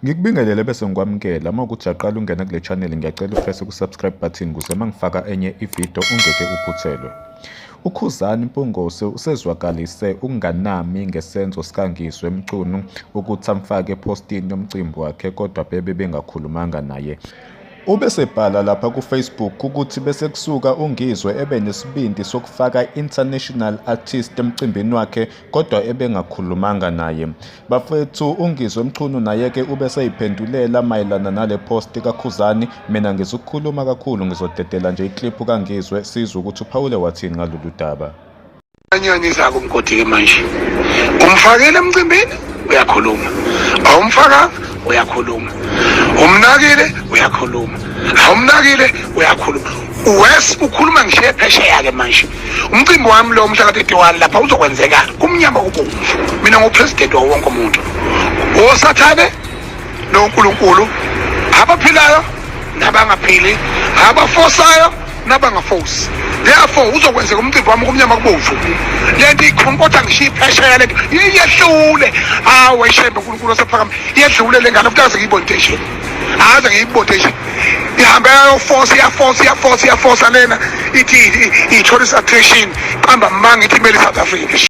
Ngikubingelele bese ngikwamukela. Uma ukuthi uyaqala ungena kule channel, ngiyacela upresse ku-subscribe button ukuze uma ngifaka enye ividiyo ungeke uphuthelwe. UKhuzani Mpungose usezwakalise ukunganami ngesenzo sikaNgizwe Mchunu ukuthi amfake ephostini yomcimbi wakhe kodwa bebe bengakhulumanga naye. Ubesebhala lapha ku-Facebook ukuthi bese kusuka uNgizwe ebe nesibindi sokufaka i-international artist emcimbini wakhe kodwa ebengakhulumanga naye. Bafethu, uNgizwe Mchunu naye-ke ubeseyiphendulela mayelana nale post kaKhuzani. Mina ngizukukhuluma kakhulu, ngizodedela nje ikliphu kaNgizwe sizwe ukuthi uphawule wathini ngalolu daba. Anyanyisa-ke umgodi-ke manje. Umfakile emcimbini uyakhuluma, awumfakanga uyakhuluma, umnakile uyakhuluma, awumnakile uyakhuluma. Wes ukhuluma ngishiye phesheya-ke manje. Umcimbi wami lo mhla ka-31 lapha uzokwenzeka kumnyama kubomvu. Mina ngupresident wawo wonke umuntu, osathane noNkulunkulu, abaphilayo nabangaphili, abafosayo nabangafosi. Therefore uzokwenzeka umcimbi wami kumnyama kubomvu. Lento ikhonkotha ngishiye iphesheya, lento iyehlule. Awe shembe, uNkulunkulu osephakama, iyedlule le ngane futhi aze ngiyibone nje, aze ngiyibone nje ihambe yayofosa, iyafosa, iyafosa, iyafosa lena, ithi ithola i-attention, qamba manga, ithi imele i-South Africa.